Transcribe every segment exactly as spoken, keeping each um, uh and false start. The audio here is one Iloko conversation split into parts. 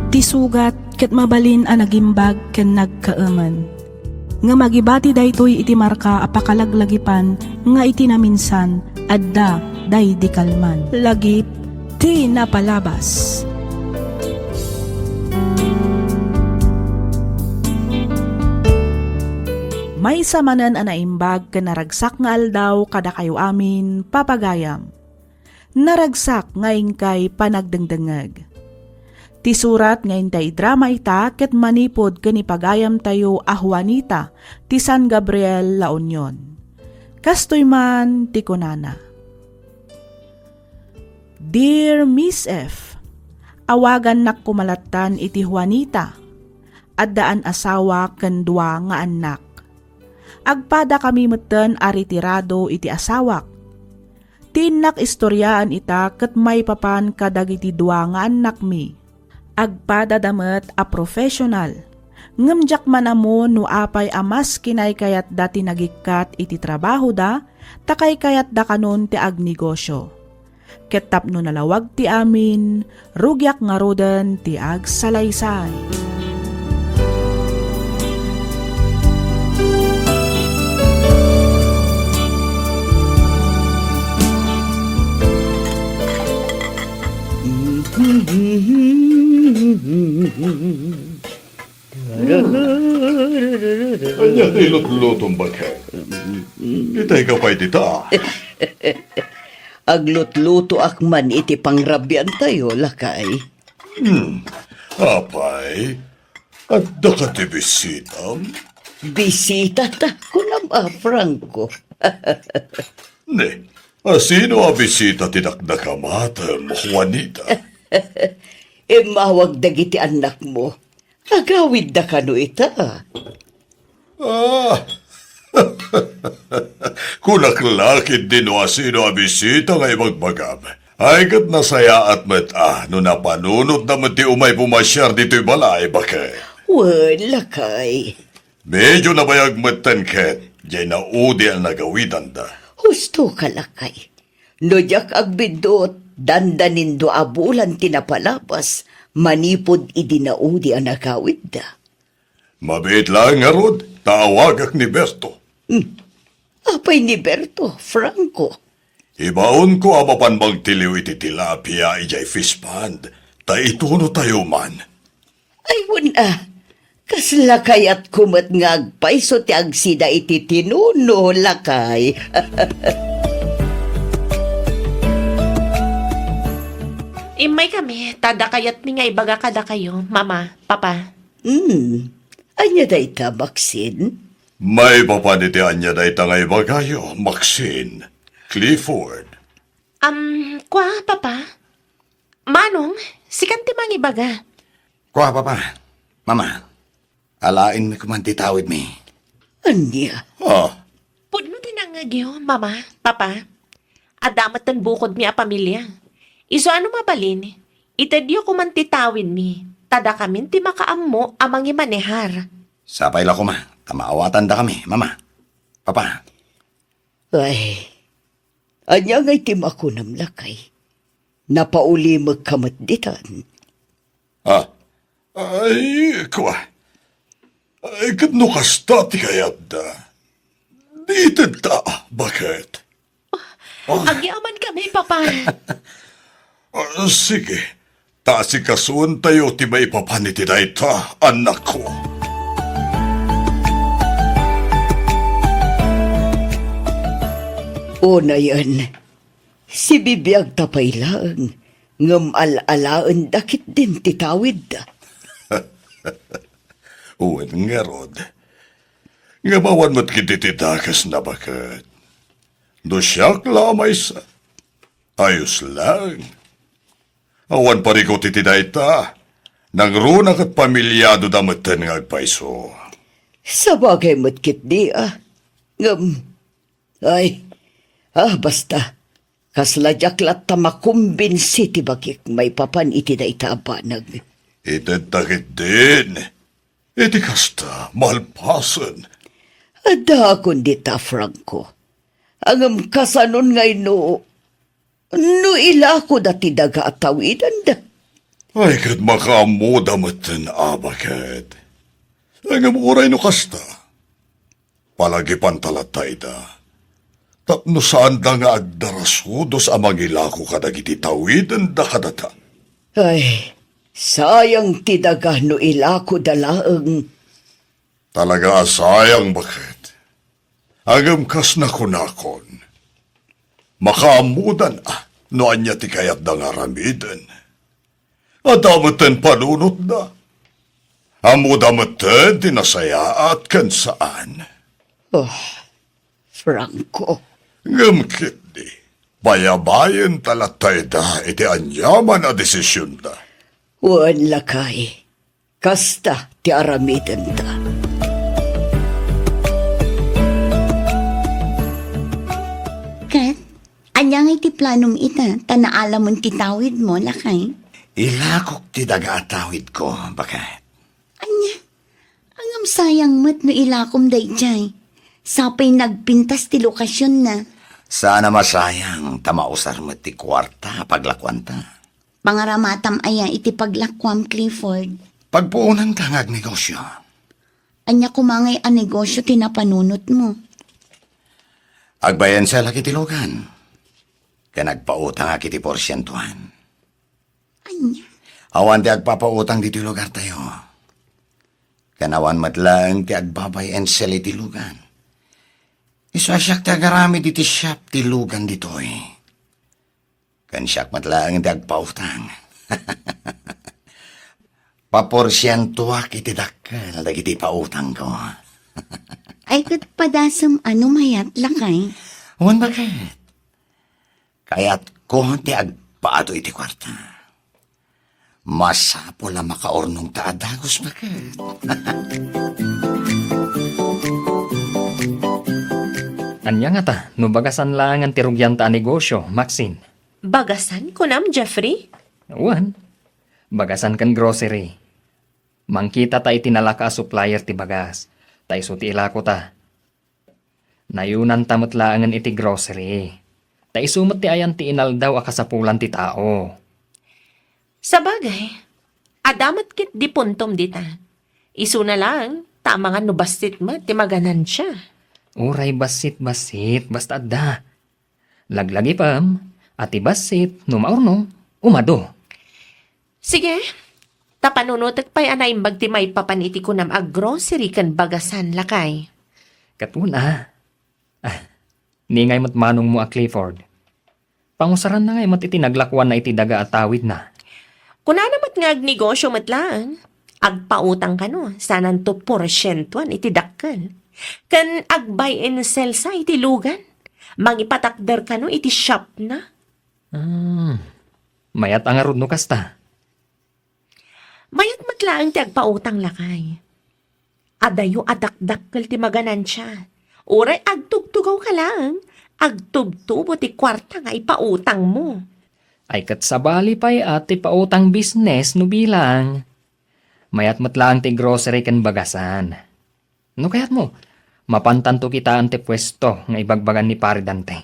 Ti sugat ket mabalin a nagimbag ken nagkaemen. Ngem agibati daytoy iti marka a pakalaglagipan nga iti naminsan adda daydi kalman. Lagip ti napalabas. Maysa manen a naimbag ken naragsak nga aldaw kadakayo amin, papagayam. Naragsak nga inkay panagdengdengngeg. Ti surat nga intay idrama ita ket manipud ken ni pagayamtayo a Juanita ti San Gabriel, La Union. Kastoy man ti kunana, "Dear Miss F, awagannak koma lattan iti Juanita. Addaan asawa ken dua nga annak. Agpadakami metten a retirado iti asawak. Ti innak istoriaan ita ket maipapan kadagiti dua nga annakmi. Agpadada met a professional. Ngem diak man ammo no apay a mas kinaykayatda ti nagikkat iti trabahoda, ta kaykayatda kanon ti agnegosio. Ket tapno nalawag ti amin, rugiak ngaruden ti agsalaysay." Ania ti lutlutom, baket? Itay ka pay dita. Aglutlutoak man iti pangrabiantayo, lakay. Hmm. Apay, adda ka ti bisitam? Bisita ta, kunam a, Franco. Ne, a sino a bisita ti dakdakamatem, Juanita? Immawag dagiti annakmo. Agawidda kano ita. Ah. Kunak la ketdi no a sino a bisita nga ibagbagam. Ay, ket nasayaat met a no napanunotda met ti umay pumasiar ditoy balay, baket. Wen, lakay. Medyo nabayag metten ket, diay naudi a nagawidanda. Husto ka, lakay. No diak agbiddut, dandanin dua a bulan ti napalabas, manipud idi naudi a nagawidda. Mabiit laeng ngarud, ta awagak ni Berto. Hmm. Apay ni Berto, Franco? Ibaonko a mapan mangtiliw iti tilapia idiay fish pond, ta itunotayo man. Ay, wen a. Kasla kayatko met nga agpayso ti agsida iti tinuno, lakay. Immaykami, ta adda kayatmi nga ibaga kadakayo, Mama, Papa. Hmm. Ania dayta, Maxine? Maipapan iti ania dayta nga ibagayo, Maxine. Clifford. Am, kua, Papa? Manong, sikan ti mangibaga. Kua, Papa. Mama, alaenmi koma ti tawidmi. Ania? Ah. Pudno ti nangngegyo, Mama, Papa. Adda metten bukodmi a pamilia. Isu a no mabalin, itedyo koma ti tawidmi, ta dakamin ti makaammo a mangimanehar. Sapay la koma, ta maawatandakami, Mama. Papa. Ay, ania ngay ti makunam, lakay? Napaulimekka met ditan. Ah, ay, kua. Ay, ket no kasta ti kayatda, di itedta, baket? Ah. Agyamankami, Papa. Ah, sige. Ta asikasuentayo ti maipapan iti dayta, annakko. Unayen, sibibiagta pay laeng, ngem al-alaenda ketdin ti tawidda. Wen ngarud, ngem awan met ketdi ti dakesna, baket. No siak la a maysa, ayos laeng. Awan parikut iti dayta. Nangruna ket pamiliadoda metten nga agpayso. Sabagay met ketdi a. Ngem, ay, ah, basta. Kasla diak latta makumbinsi ti bagik maipapan iti dayta a banag. Itedta ketdin. Iti kasta, malpasen. Addaakon dita, Franco. Ngem kasanon ngay no, no ilakoda ti daga a tawidenda? Ay, ket makaammoda metten a baket. Ngem uray no kasta, palagipanta latta ida. Tapno saanda nga agdarasudos a mangilako kadagiti tawidenda kadata. Ay, sayang ti daga no ilakoda laeng. Talaga a sayang, baket. Ngem kas nakunakon, makaammodan a no ania ti kayatda nga aramiden. Adda metten panunotda. Ammoda metten ti nasayaat ken saan. Oh, Franco. Ngem ketdi, bayabayenta latta ida iti aniaman a desisionda. Wen, lakay. Kasta ti aramidenta. Ket, ania ngay ti planom ita, ta naalamen ti tawidmo, lakay? Ilakok ti daga a tawidko, baket. Ania? Ngem sayang met no ilakom daydiay. Sapay nagpintas ti lokasionna. Saan a masayang, ta mausar met ti kuarta a paglakuanta. Pangaramatam aya iti paglakuam, Clifford? Pagpuonanta nga agnegosio. Ania koma ngay a negosio ti napanunotmo? Agbayenselak iti lugan, ken agpautangak iti porsientuan. Ania? Awan ti agpapautang ditoy lugartayo. Ken awan met laeng ti agba-buy and sell iti lugan. Isu a siak ti agaramid iti shop ti lugan ditoy. Ken siak met laeng ti agpautang. Paporsientuak iti dakkel dagiti pautangko. Ay, ket padasem a no mayat, lakay? Wen, baket. Kayatko ti agpaado iti kuarta. Masapul a makaurnongta a dagus, baket. Ania ngata no bagasan laengen ti rugianta a negosio, Maxine? Bagasan, kunam, Jeffrey? Wen, bagasan ken grocery. Mangkitata iti nalaka a supplier ti bagas, ta isu ti ilakota. Nayonanta met laengen iti grocery, ta isu met ti ayan ti inaldaw a kasapulan ti tao. Sabagay, adda met ketdi puntom dita. Isuna laeng, ta amangan no bassit met ti maganansia. Uray bassit-bassit, basta adda. Laglagipem a ti bassit no maurnong, umadu. Sige, ta panunotek pay a naimbag ti maipapan iti kunam a grocery ken bagasan, lakay. Ket wen a. Ah, ni ngay met manongmo a Clifford. Pangusaranna ngay met iti naglakuanna iti daga a tawidna. Kunana met nga agnegosio met laeng. Agpautang kano, sananto porsientuan iti dakkel. Ken ag-buy and sell sa iti lugan. Mangipatakder kano iti shopna. Ah, mayat a ngarud no kasta. Mayat met laeng ti agpautang, lakay. Adayo a dakdakkel ti maganansia. Uray agtugtugaw ka laeng, agtubtubo ti kuarta nga ipautangmo. Ay, ket sabali pay a ti pautang business no bilang. Mayat met laeng ti grocery ken bagasan. No kayatmo, mapantanto kitaen ti puesto nga ibagbagan ni Pare Dante.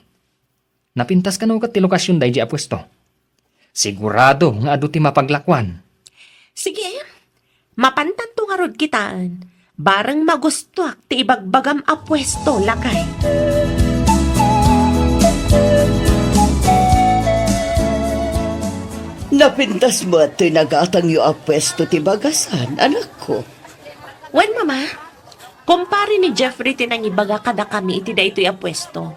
Napintas kano ket ti lokasion daydi a puesto. Sigurado nga adu ti mapaglakuan. Sige, mapantanto ngarud kitaen. Bareng magustoak ti ibagbagam a puesto, lakay. Napintas met ti nagatangyo a puesto ti bagasan, anakko. Wen, Mama. Kumpare ni Jeffrey ti nangibaga kadakami iti daytoy a puesto.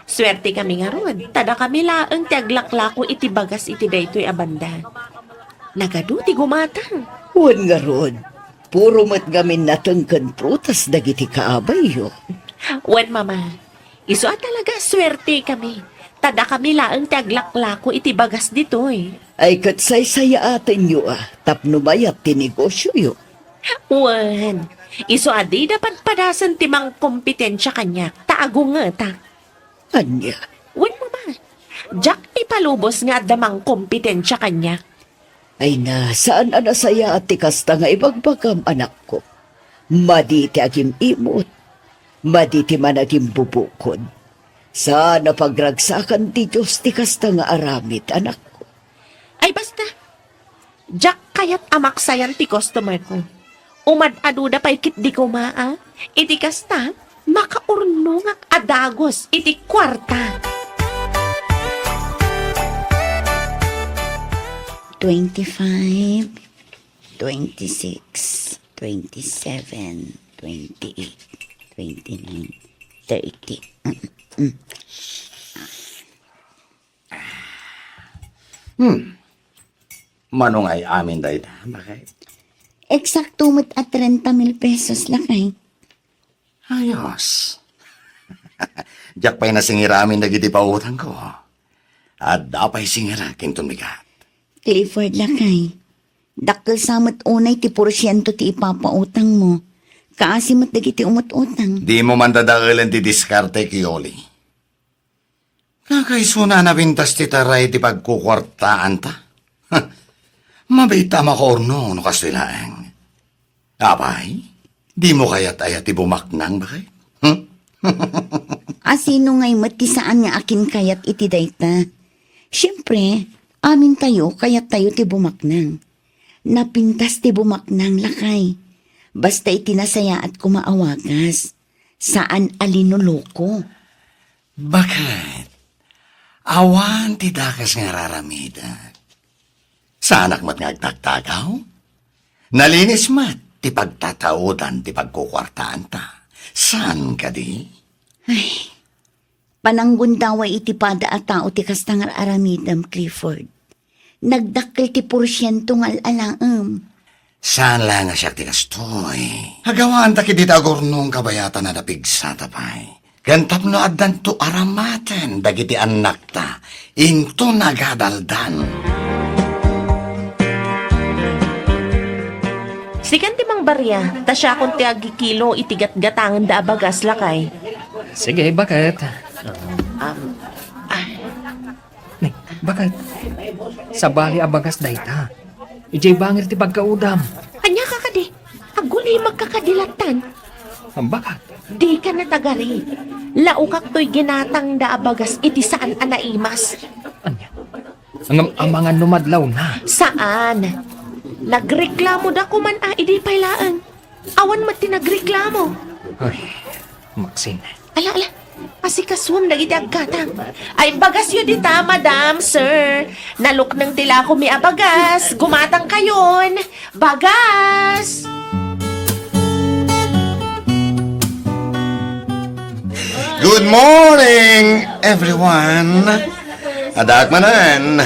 Suerte kami ngarud, ta dakami laeng ti aglaklako iti bagas iti daytoy a banda. Nagadu ti gumatang. Wen ngarud, puro met ngamin nateng ken prutas dagiti kaabayyo. Wen, Mama, isu a talaga suerte kami, ta dakami laeng ti aglaklako iti bagas ditoy. Ay, ket saysayaatenyo a tapno mayat ti negosioyo. Wen, isu a dida padpadasen ti mangkompetensia kaniak, ta agungetak. Ania? Wen, Mama, diak ipalubos nga adda mangkompetensia kaniak. Ay na, saan a nasayaat ti kasta nga ibagbagam, anakko. Madi ti agim-imot, madi ti managimbubukod. Saan a pagragsakan ti Dios ti kasta nga aramid, anakko. Ay, basta. Diak kayat a maksayan ti customer ko. Umad-aduda pay ketdi koma, a. Iti kasta, makaurnongak a dagus iti kuarta. Twenty-five, twenty-six, twenty-seven, twenty-eight, twenty-nine, thirty. Hmm. Mano nga ay-amin dayta, bakay? Eksakto met a trenta mil pesos, lakay. Ayos. Diak pay nasingir amin dagiti pautangko. Adda pay singirek inton bigat. Clifford, lakay. Dakkel sa met unay ti porsiento ti ipapautangmo. Kaasi met dagiti umut-utang. Dimo man dadaelen ti diskartek, Yoli. Kakaisuna a napintas ti taray ti pagkukuartaanta. Mabiit a makaurnong no kastoy laeng. Apay, dimo kayat aya ti bumaknang, bakay? Hmm? Asino ngay met ti saan nga akinkayat iti dayta? Siempre, amintayo, kayattayo ti bumaknang. Napintas ti bumaknang, lakay. Basta iti nasayaat koma a wagas. Saan a linoloko. Baket? Awan ti dakes nga ar-aramidek. Saanak met nga agtagtagaw? Nalinis met ti pagtataudan ti pagkukuartaanta. Saan kadi? Ay, pananggundaway iti pada a tao ti kasta nga ar-aramidem, Clifford. Nagdakkel ti porsiento nga al-alaem. Saan laeng a siak ti kastoy. Agawanta ketdi ti agurnong kabayatan a napigsata pay. Ken tapno addanto aramaten dagiti annakta, inton agadaldan. Sikan ti mangbaria, ta siakon ti agkikilo iti gatgatangenda a bagas, lakay. Sige, baket? Um, ah. Ni, baket? Sabali a bagas dayta. Idiay bangir ti pagkaudam. Ania ka kadi? Agulimagka kadi lattan. Baket? Dika natagari. Laokak toy ginatangda a bagas iti saan a naimas. Ania? Ngem amangan no madlawna. Saan? Nagreklamo da koman a idi pay laeng. Awan met ti nagreklamo. Ay, Maxine. Ala, ala. Asikasuem dagiti aggatang. Ay, bagasyo dita, madam, sir. Nalukneng ti lakomi a bagas. Gumatang kayon. Bagas! Good morning, everyone. Addaak manen.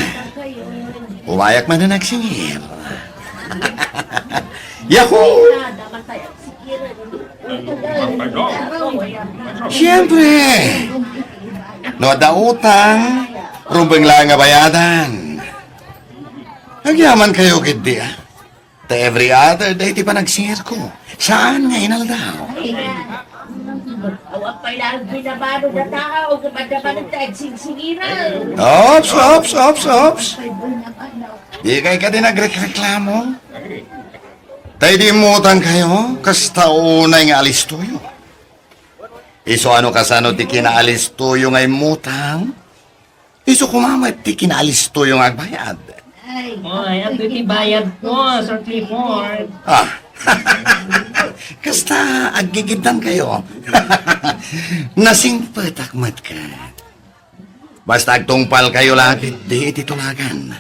Umayak manen agsingir. Yahoo! Siempre, no adda utang, rumbeng laeng a bayadan. Agyaman kayo ketdi, a. Ta every other day ti panagsingirko. Saan nga inaldaw? Awan pay laeng binabano da tao, kumanda pa nagtaagsinsingiran. Ops, ops, ops, ops. Dikay kadi nagrekreklamo? Ta idi immutang kayo, kasta unay nga alistoyo. Isu a no kasano ti kinaalistoyo nga immutang? Isu koma met ti kinaalistoyo nga agbayad. Oy, adtoy ti bayadko, Sir Clifford. Ah. Kasta aggigiddan kayo. Nasingpetak met ket. Basta agtungpal kayo la ketdi iti tulagan.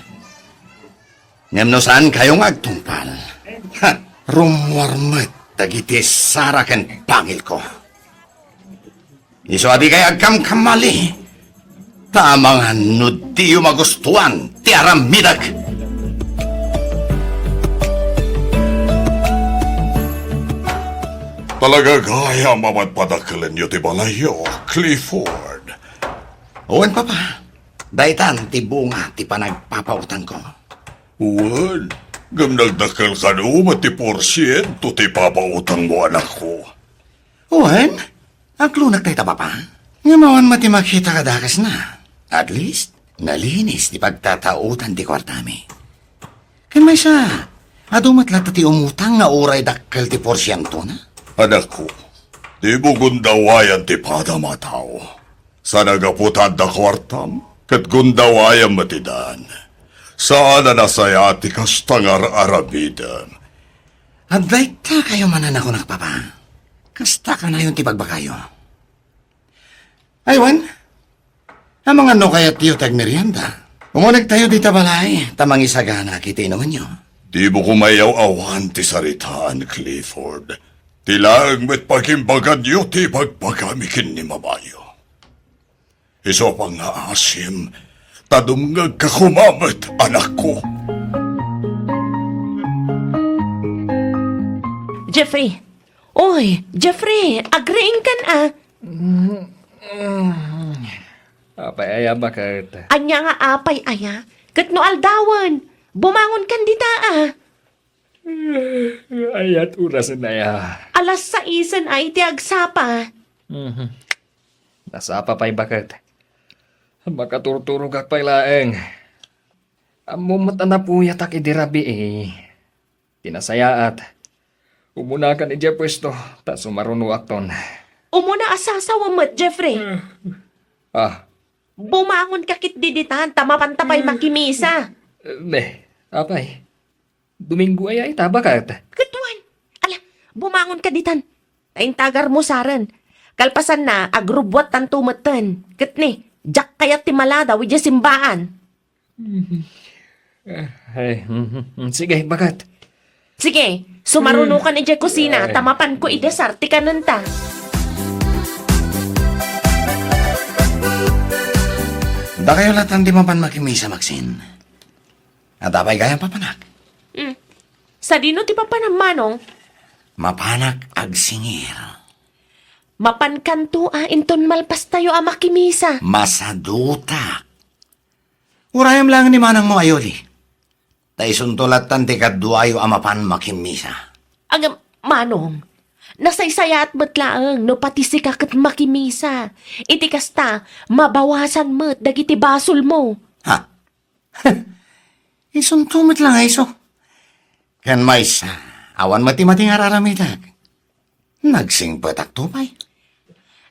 Ngem no saan kayo nga agtungpal, ha, rummuar met dagiti sara ken pangilko. Isu a dikay agkamkamali, ta amangan no diyo magustuan ti aramidek. Talaga gayam a madpadakelenyo ti balayyo, Clifford. Wen, Papa, daytan ti bunga ti panagpapautangko. Wen, ngem nagdakkel kano met ti porsiento ti papautangmo, anakko. Wen, aglunak dayta, Papa. Ngem awan met ti makita kadakesna. At least, nalinis ti pagtataudan ti kuartami. Ken maysa, adu met latta ti umutang nga uray dakkel ti porsientona? Anakko, dimo gundawayan ti padam a tao. Saan a gapu ta adda kuartam, ket gundawayam met ti daan. Saan a nasayaat ti kasta nga ar-aramidem. Adda ita kayo manen a kunak, Papa. Kasta kanayon ti bagbagayo. Ay, wen, amangan no kayatyo ti agmerienda. Umunegtayo dita balay, ta mangisagana iti inumenyo. Dimo koma iyaw-awan ti saritaan, Clifford. Ti laeng met pagimbaganyo ti ibagbagami ken ni Mamayo. Isu a pangngaasim, ta dumngegka koma met, anakko. Jeffrey! Oy, Jeffrey! Agriingkan a! Apay aya, baket? Ania nga apay aya? Ket no aldawen, bumangonkan dita a! Ayat orasen aya? Alas saisen ay ti agsapa. Mhm. Nasapa pay, baket. Makaturturogak pay laeng. Ammom met a napuyatak idi rabii. Ti nasayaat, umunakan idiay puesto, ta sumarunoakton. Umuna a sasawa met, Jeffrey. Ah. Bumangonka ketdi ditan, ta mapanta pay makimisa. Ne, apay. Domingo aya ita, baket? Ket wen. Ala, bumangonka ditan. Ta intagarmo saren. Kalpasanna, agrubbuattanto metten. Ket ni, diak kayat ti maladaw idiay simbaan. Mhm. Eh, ay, mhm. Sige, baket. Sige, sumarunokan idiay kusina, ta mapanko idesar ti kanenta. Dakayo latta ti mapan makimisa, Maxine. Adda pay gayam papanak? Hmm. Sadino ti papanam, Manong? Mapanak agsingir. Mapankanto a inton malpastayo a makimisa. Masadutak. Urayem laeng ni manangmo a Yoli. Ta isunto lattan ti kaduayo a mapan makimisa. Agam, Manong, nasaysayaat met laeng no pati sika ket makimisa. Iti kasta, mabawasan met dagiti basolmo. Ha? Isunto met la nga isu. Ken maysa, awan met ti mati nga ar-aramidak. Nagsingpetakto pay.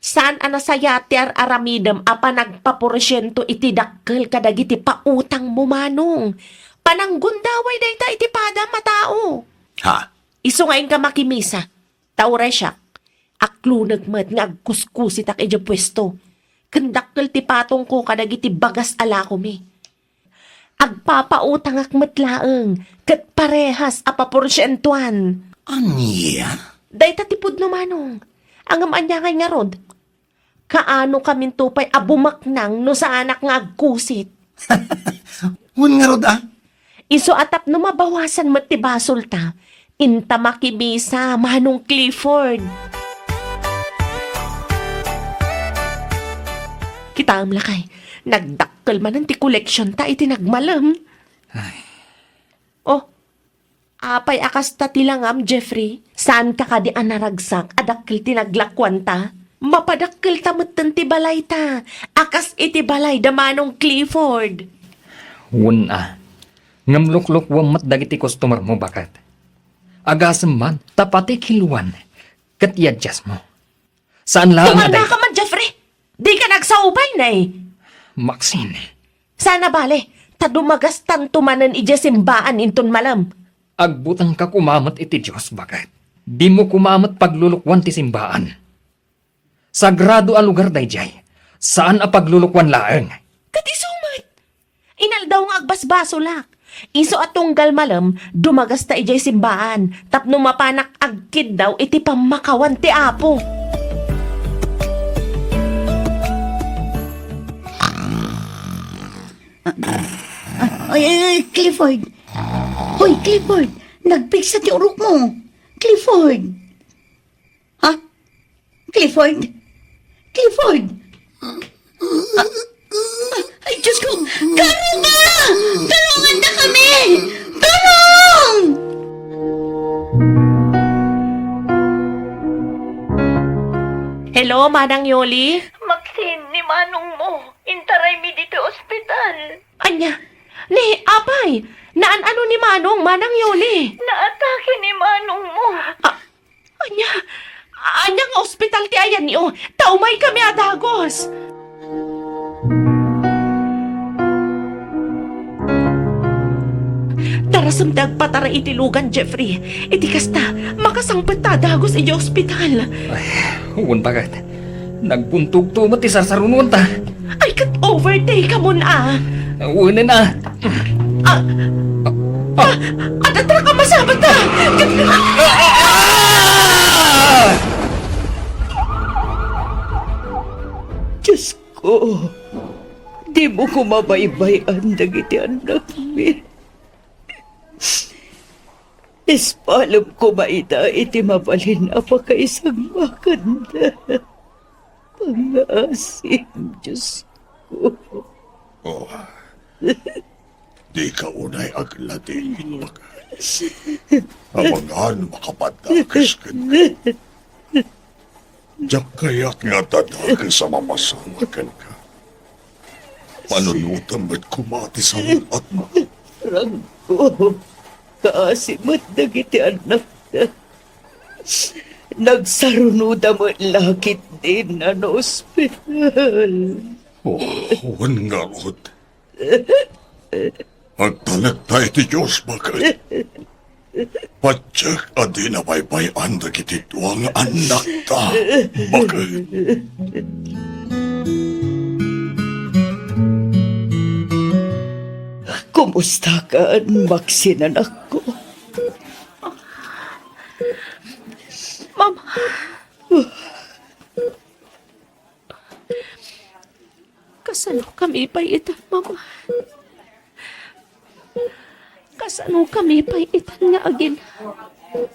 Saan a nasayaat ti ar-aramidem a panagpaporsiento iti dakkel kadagiti pautangmo, Manong. Pananggundaway dayta iti padam a tao. Ha? Isu nga inka makimisa. Ta uray siak, akloneg met nga agkuskusitak idiay puesto, ken dakkel ti patongko kadagiti bagas a lakomi. Agpapautangak met laeng, ket parehas a paporsientoan. Ania? Dayta ti pudno, Manong. Ngem ania ngay ngarud? Kaano kaminto pay a bumaknang no saanak nga agkusit? Wen ngarud a? Isu a tapno mabawasan met ti basolta, inta makimisa, Manong Clifford. Kitaem lakay, nagdakkel manen ti koleksionta iti nagmalem. Ay. Oh, apay a kasta ti langam, Jeffrey? Saanka kadi a naragsak a dakkel ti naglakuanta? Mapadakkelta metten ti balayta, a kas iti balay da Manong Clifford. Wen a, ngem luklukuem met dagiti customer mo, baket. Agasem man, ta pati kiluan, ket iadiasmo. Saan laeng a dayta. Tumanda ka man, Jeffrey! Dika nagsaubay, nay! Maxine. Sana bale, ta dumagastanto manen idiay simbaan inton malem. Agbutengka koma met iti Dios, baket. Dimo koma met paglulukuan ti simbaan. Sagrado a lugar daydiay. Saan a paglulukuan laeng. Ket isu met. Inaldaw nga agbasbasolak. Isu a tunggal malem, dumagasta idiay simbaan tapno mapanak agkiddaw iti pammakawan ti Apo. Ay, ay, ay, Clifford. Hoy, Clifford, nagpigsa ti urokmo. Clifford. Ha? Clifford? Clifford! Ah, ah, ay, Diyos ko! Karuga! Tulungan na kami! Tulong! Hello, Manang Yoli? Maxine, ni manong mo. Intaraymi ditoy ospital. Ania? Ni, apay! Naan-ano ni manong, Manang Yoli? Naatake ni manong mo. Ah, Ania? Ania nga ospital ti ayanyo? Ta umaykami a dagus. Rasem ti agpatara iti lugan, Jeffrey. Iti kasta, makasangpet ta a dagus idiay ospital. Ay, wen, baket. Nagbuntogto met ti sarsarunoanta. Ay, ket overtake ka muna, a. Wen a. Ah, ah, adda ka masabata. Ah! Diosko, dimo koma baybay-an dagiti annakmi. Ispalem koma ida iti mabalin a pakaisagmakanda. Pangaasim, Diosko. Oh, dika unay agladingit, baket. Amangan makapadakas kenka. Diak kayat nga adda dakes a mamasamak kenka. Panunotem met koma ti sarunoatmo. Ragko, kaasi met dagiti annakda. Nagsarunoda met la ketdin a naospital. Oh, wen ngarud. Agtalekta iti Dios, baket. Patiek a dina baybay-an dagiti dua nga annakta, baket. Kumustakan, Maxine, anakko? Mama. Kasanokami pay itan, Mama? Kasanokami pay itan nga agina?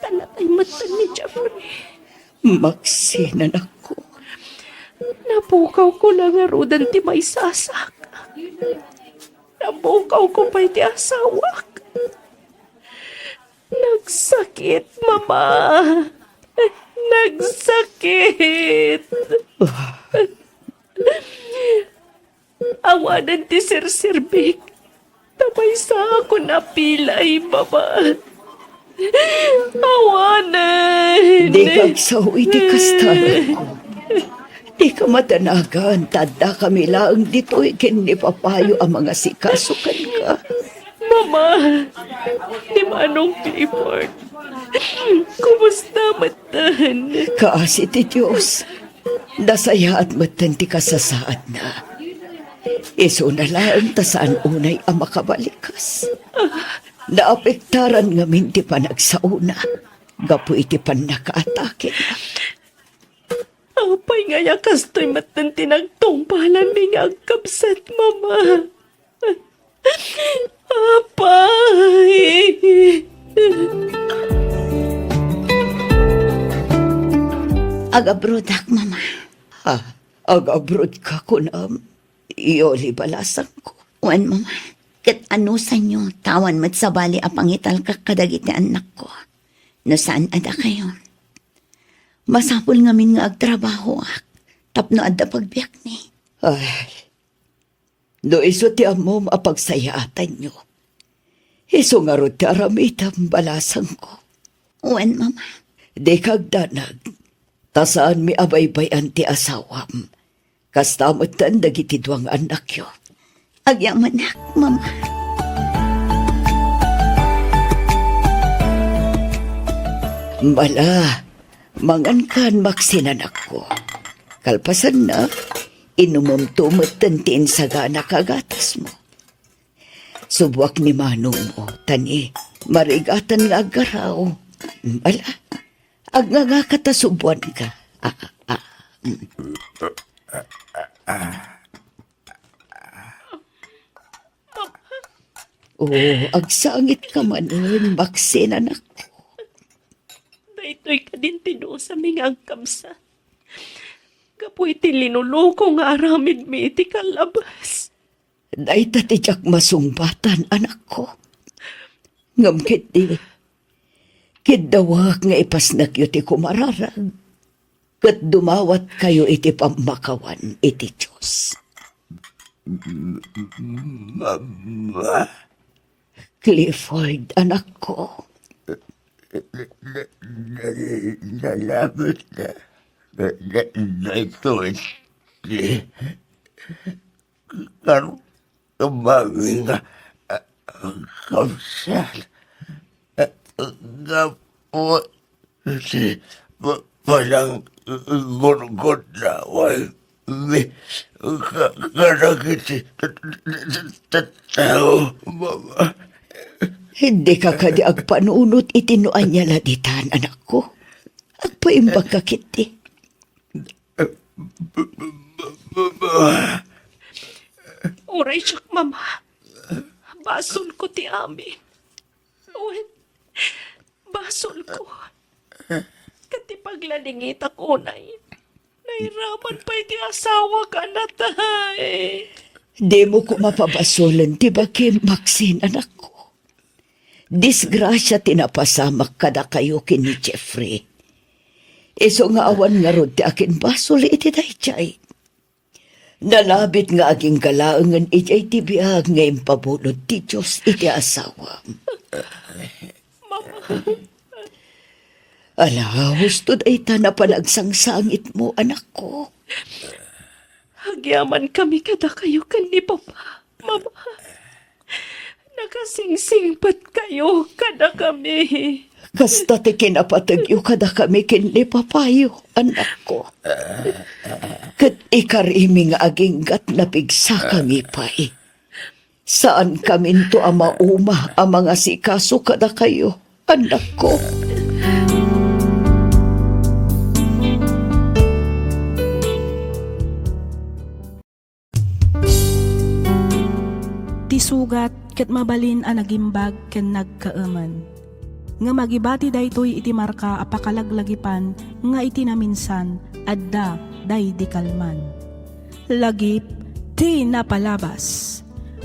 Ta natay metten ni Jeffrey. Maxine, anakko. Napukawko la ngaruden ti maysa a saka. Napukawko pay ti asawak. Nagsakit, Mama. Nagsakit. Awanen ti serserbik. Ta maysaakon a pilay, Mama. Awanen. Dika agsao iti kasta, anakko. Dika madanagan ta addakami laeng ditoy ken ni Papayo a mangasikaso kenka. Mama, ni Manong Clifford, kumusta metten? Kaasi ti Dios. Nasayaat metten ti kasasaadna. Isuna laeng ta saan unay a makabalikas. Naapektaran ngamin ti panagsaona gapu iti pannakaatakena. Apay nga aya kastoy metten ti nagtungpalanmi nga agkabsat, Mama? Apay! Agabrodak, Mama. Ha? Agabrodka, kunam? Yoli, balasangko. Wen, Mama. Ket anusanyo, ta awan met sabali a pangitalkak kadagiti annakko. No saan a dakayo. Masapul ngamin nga agtrabahoak tapno adda pagbiagmi. Ay, no isu ti ammom a pagsayaatanyo, isu ngarud ti aramidem, balasangko. Wen, Mama. Dika agdanag, ta saanmi a baybay-an ti asawam. Kasta metten dagiti dua nga annakyo. Agyamanak, Mama. Bala, mangankan, Maxine, anakko. Kalpasanna, inumemto metten ti insagana a gatasmo. Suboak ni manongmo, ta ni marigatan nga aggaraw. Bala, agngangaka ta suboanka. Ah, ah, mm. Oh, agsangitka manen, Maxine, anakko. Daytoy kadin ti dusami nga agkabsat gapu iti linuluko nga aramidmi iti kallabas. Dayta ti diak masungbatan, anakko. Ngem ketdi, kiddawek nga ipasnekyo ti kumararag ket dumawatkayo iti pammakawan iti Dios. Mama. Clifford, anakko. Salamat na, na, na, na, Karon, tumawin nga, ah, kabsat. gapu ti pa-, pananggurgurnawan mi ka-, kadagiti tattao, Mama. Dika kadi agpanunot iti no ania la ditan, anakko. Agpaimbagka ketdi. Uray siak, Mama. Basolko ti amin. Wen, basolko. Ket ti paglalingitak unay, nairaman pay ti asawak a natay. Dimo koma pabasolen ti bagim, Maxine, anakko. Disgrasia ti napasamak kadakayo ken ni Jeffrey. Isu nga awan ngarud ti akinbasol iti daydiay. Nalabit nga agingga laengen idiay ti biag nga impabulod ti Dios iti asawam. Mama. Ala, husto dayta a panagsangsangitmo, anakko. Agyamankami kadakayo ken ni Papa, Mama. Nakasingsingpetkayo kadakami. Kasta ti kinapategyo kadakami ken ni Papayo, anakko. Ket ikarimi nga aginggat napigsakami pay. Saankaminto a mauma a mangasikaso kadakayo, anakko. Ti sugat ket mabalin a nagimbag ken nagkaemen. Ngem agibati daytoy iti marka a pakalaglagipan nga iti naminsan, adda daydi kalman. Lagip ti napalabas.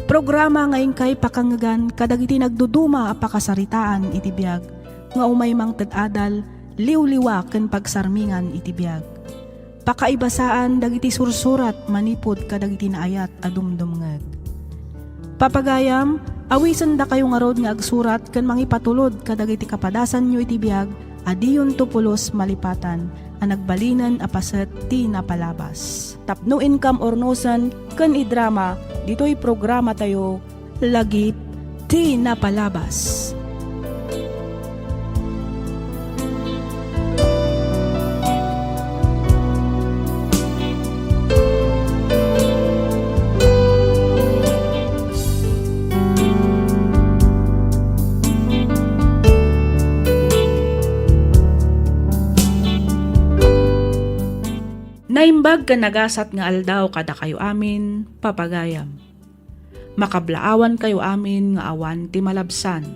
Programa nga inkay pakangngegan kadagiti nagduduma a pakasaritaan iti biag nga umay mangted adal, liwliwa ken pagsarmingan iti biag. Pakaibasaan dagiti sursurat manipud kadagiti naayat a dumdumngeg. Papagayam, awisendakayo ngarud nga agsurat ken mangipatulod kadagiti kapadasanyo iti biag a diyonto pulos malipatan a nagbalinen a paset ti napalabas. Tapno inkam urnosen ken idrama ditoy programatayo, Lagip ti Napalabas. Naimbag ken nagasat nga aldaw kadakayo amin, papagayam. Makablaawankayo amin nga awan ti malabsan.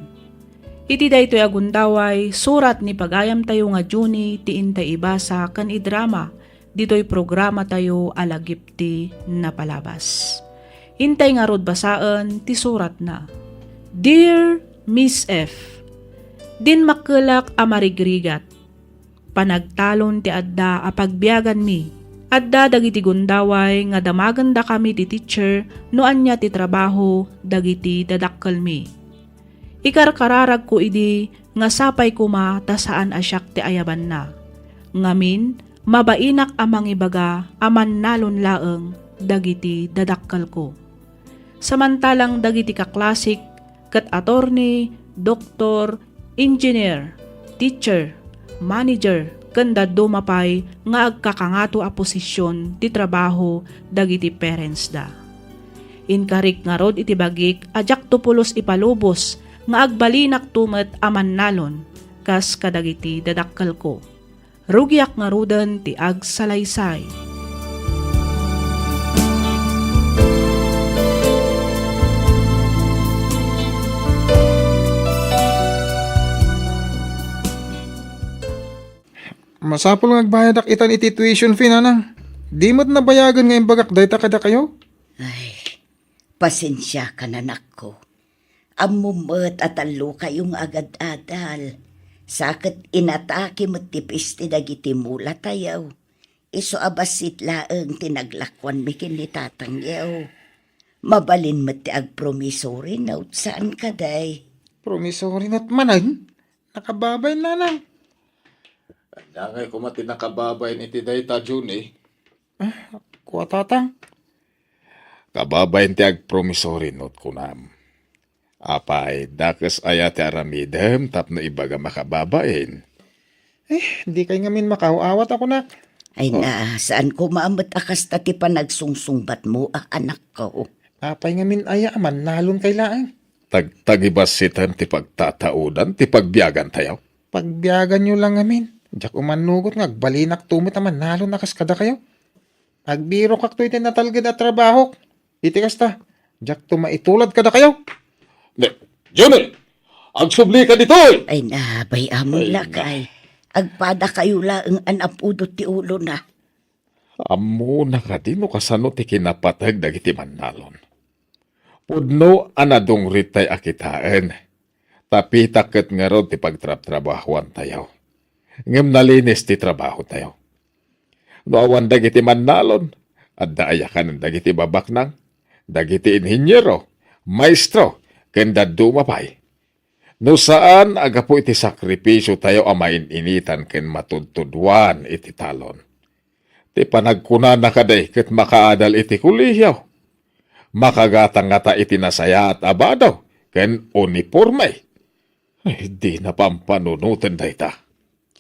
Iti daytoy a gundaway, surat ni pagayamtayo nga Junie ti intay ibasa ken idrama ditoy programatayo a Lagip ti Napalabas. Intay ngarud basaen ti suratna. Dear Miss F, Dinmakkelak a marigrigat. Panagtalon ti adda a pagbiaganmi. Adda dagiti gundaway nga damagendakami ti teacher no ania ti trabaho dagiti dadakkelmi. Ikarkararagko idi nga sapay koma ta saan a siak ti ayabanna. Ngamin, mabainak a mangibaga a mannalon laeng dagiti dadakkelko. Samantalang dagiti kaklasik ket attorney, doktor, engineer, teacher, manager, ken dadduma pay nga agkakangato a posision ti trabaho dagiti parentsda. Inkarik ngarud iti bagik a diakto pulos ipalubos nga agbalinakto met a mannalon kas kadagiti dadakkelko. Rugiak ngaruden ti agsalaysay. Masapul nga agbayadak itan iti tuition fee, nanang. Di met nabayagen nga imbagak dayta kadakayo? Ay, pasensiakan, anakko. Ammom met a tallokayo nga agad-adal. Sa ket inatake met ti peste dagiti mulatayo. Isu a bassit laeng ti naglakuanmi ken ni tatangyo. Mabalin met ti agpromissory note, saan kadi? Promissory note manen? Nakababain, nanang. Ania ngay koma ti nakababain iti dayta, Junie? Ah, kua, tatang. Kababain ti agpromissory note, kunam. Apay, dakes aya ti aramidem tapno ibagam a kababain? Eh, dikay ngamin makaaw-awat a kunak. Ay na, saan koma met a kasta ti panagsungsungbatmo a anakko. Apay ngamin aya a mannalon kay laeng? Tag-, tagibassitem ti pagtataudan ti pagbiagantayo. Pagbiaganyo lang ngamin. Diak umannugot nga agbalinakto met a mannalon a kas kadakayo. Agbirokakto iti natalged a trabahok. Iti kasta, diakto maitulad kadakayo. Ne, Junel, agsublika ditoy! Ay na, bay-amon lakay. Agpadakayo laeng a napudot ti ulona. Ammona kadi no kasano ti kinapateg dagiti mannalon? Pudno a nadungritay a kitaen. Tapitak ket ngarud ti pagtrabtrabahuantayo. Ngem nalinis ti trabahotayo. No awan dagiti mannalon, adda aya kanen dagiti babaknang, dagiti inhiniero, maestro, ken dadduma pay. No saan a gapu iti sakripisiotayo a main-initan ken matudtuduan iti talon. Ti panagkunana kadi ket makaadal iti kolehio. Makagatang ngata iti nasayaat a bado ken uniporme. Ay, dina pampanunoten dayta.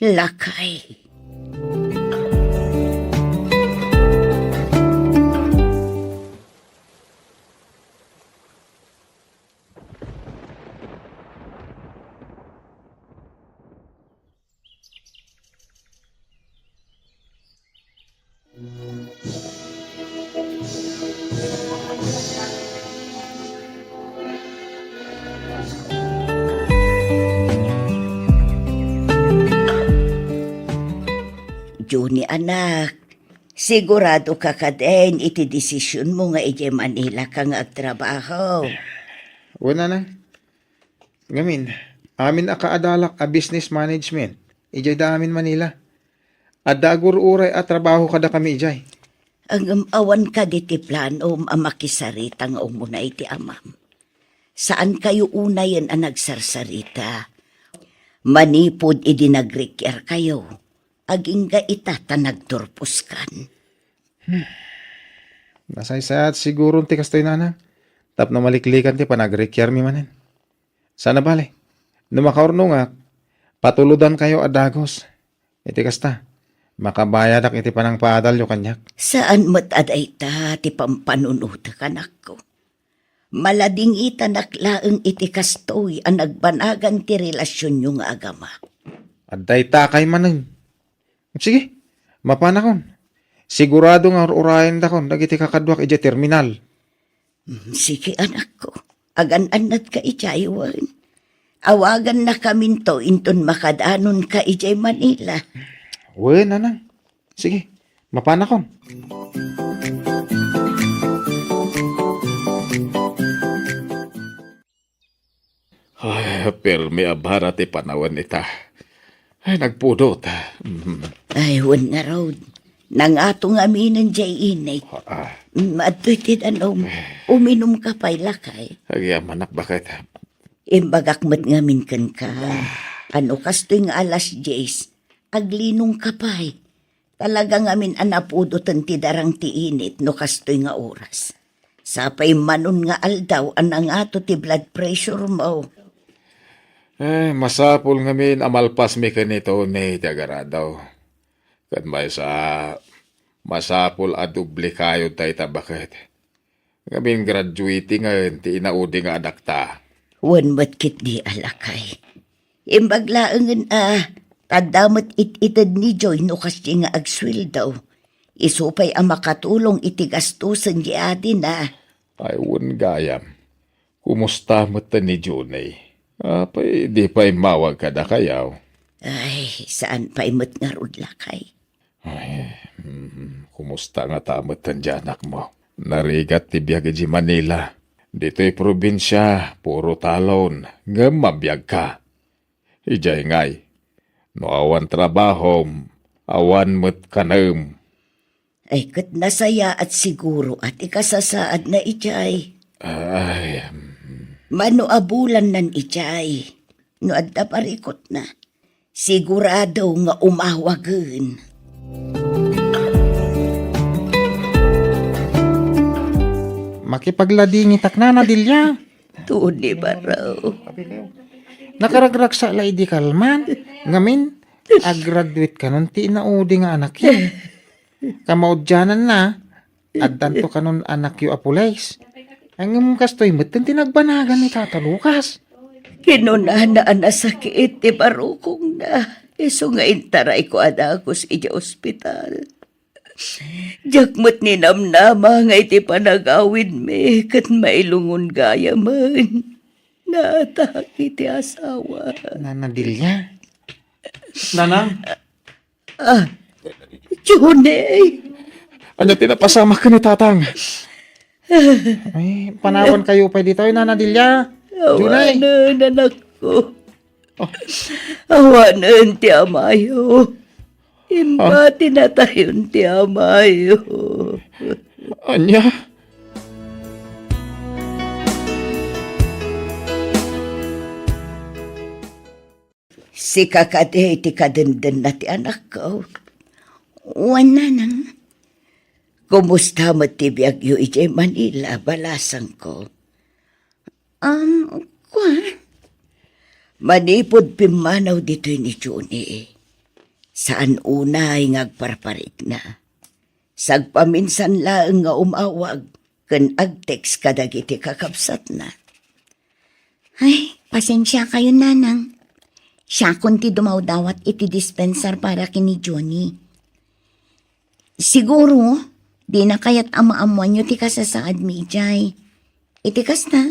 Lakay. Junie, anak, sigurado ka kadin iti desisionmo nga idiay Manila ka nga agtrabaho? Wen, nanang. Ngamin, amin a kaadalak a business management, idiay da amin Manila. Adda agur-uray a trabaho kadakami idiay. Ngem awan kadi ti planom a makisarita nga umuna iti amam? Saankayo unayen a nagsarsarita. Manipud idi nagrikiarkayo, agingga ita ta nagturposkan. Hmm. Nasaysayaat siguron ti kastoy, nanang, tapno maliklikan ti panagrikiarmi manen. Sana bale, no makaurnongak, patulodankayo a dagus. Iti kasta, makabayadak iti panangpaadalyo kaniak. Saan met a dayta ti pampanunotek, anakko. Maladingitanak laeng iti kastoy a nagbanagan ti relasionyo nga agama. Adda itakay manen. Sige, mapanakon. Sigurado nga ur-urayendakon dagiti kakaduak idiay terminal. Mm, sige, anakko. Agan-annadka idiay wen. Awagannakaminto inton makadanonka idiay Manila. Wen, nanang. Sige, mapanakon. Ay, pirmi a bara ti panawen ita. Ay, nagpudot. Mm. Ay, wen ngarud. Nangato ngaminen diay init. Ah. Mm, adtoy ti danum. Uminumka pay, lakay. Agyamanak, baket. Imbagak met ngamin kenka. Ah. A no kastoy nga alas dies, aglinongka pay. Talaga ngamin a napudoten ti darang ti init no kastoy nga oras. Sapay manon nga aldaw a nangato ti blood pressure mo. Eh, masapul ngamin a malpasmi ken ni Tony ti agaradaw. Ket maysa, masapul a doble kayod dayta, baket. Ngamin graduating ti inaudi nga anakta. Wen met ketdi a lakay. Imbag laengen a, tadda met it-ited ni Joy no kasdi nga agsueldo. Isu pay a makatulong iti gastusen di adina. Ay, wen gayam. Kumusta met ni Johnny? Apay, di pay immawag kadakayo? Ay, saan pay met ngarud, lakay. Ay, mm, kumusta ngata met ti anakmo? Narigat ti biag idiay Manila. Ditoy probinsia, puro talon, ngem mabiagka. Idiay ngay, no awan trabahom, awan met kanem. Ay, ket nasayaat siguro a ti kasasaadna idiay. Ay, mm. Mano a bulannan idiay. No adda parikutna, sigurado nga umawagen. Makipagladingitak, Nana Delia. Tony Barao. Nakaragragsa la idi kalman. Ngamin, agraduate kanon ti inaudi nga anakyo. Kamaudiananna, addanto kanon anakyo a pulis. Ngem kastoy met ti nagbanagan ni Tata Lucas. Kinunana a nasakit ti barukongna, isu nga intarayko a dagus idiay ospital. Diak met ninamnama nga iti panagawidmi ket mailungon gayamen. Naatak iti asawa. Nana Delia. Nanang? Ah, Johnny! Ania ti napasamak ken ni Tatang? Ay, panawan kayo pay ditoy, Nana Delia. Johnny! Awanen, anakko. Oh. Awanen ti amayo. Imbati natayon ti amayo. Ania? Sika kadi ti kadendena ti anakko. Wen, nanang. Kumusta met ti biagyo idiay Manila, balasangko? Um, kua? Manipud pimmanaw ditoy ni Johnny, saan unay nga agparparikna. Sagpaminsan laeng nga umawag ken agtext kadagiti kakabsatna. Ay, pasensia kayo, nanang. Siakon ti dumawdawat iti dispensar para ken ni Johnny. Siguro, dina kayat a maammoanyo ti kasasaadmi idiay. Iti kasta,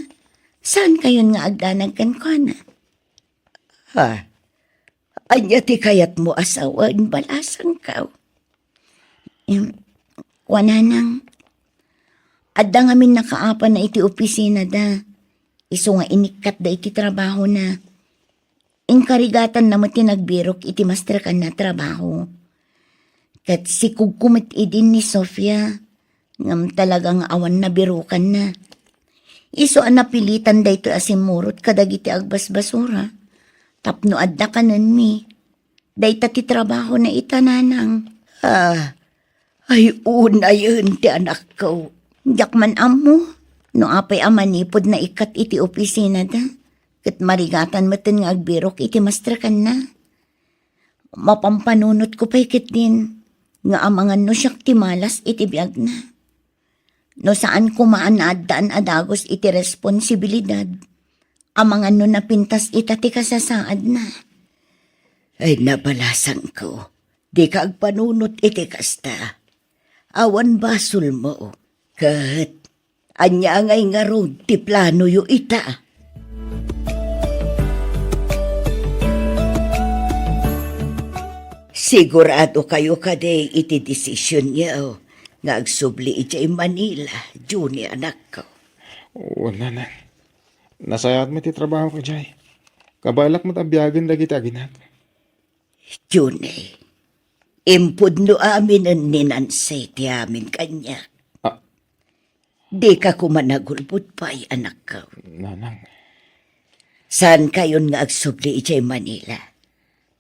saan kayon nga agdanag kenkuana? Ha? Ania ti kayatmo a sawen, balasangko? Em, kua, nanang, adda ngamin nakaapana iti opisinada. Isu nga inikkatda iti trabahona. Inkarigatanna met ti nagbirok iti mastrekanna a trabaho. Ket sikugko met idin ni Sofia, ngem talaga nga awan nabirokanna. Isu a napilitan daytoy a simmurot kadagiti agbasbasura tapno adda kanenmi. Dayta ti trabahona ita, nanang. Ah, ay unayen ti anakko. Diak man ammo no apay a manipud naikkat iti opisinada, ket marigatan metten nga agbirok iti mastrekanna. Mapampanunotko pay ketdin nga amangan no siak ti malas iti biagna. No saan koma a naaddaan a dagus iti responsibilidad, amangan no napintas ita ti kasasaadna. Ay, nabalasangko, dika agpanunot iti kasta. Awan basolmo. Ket ania ngay ngarud ti planoyo ita? Sigurado kayo kadi iti desisionyo nga agsubli idiay Manila, Johnny, anakko? Wen, nanang. Nasayaat met ti trabahok idiay. Kabaelak met a biagen dagiti aginak. Johnny, impudno aminen ni Nancy ti amin kaniak. Ah. Dika koma nagulbod pay, anakko. Nanang. Saan kayon nga agsubli idiay Manila?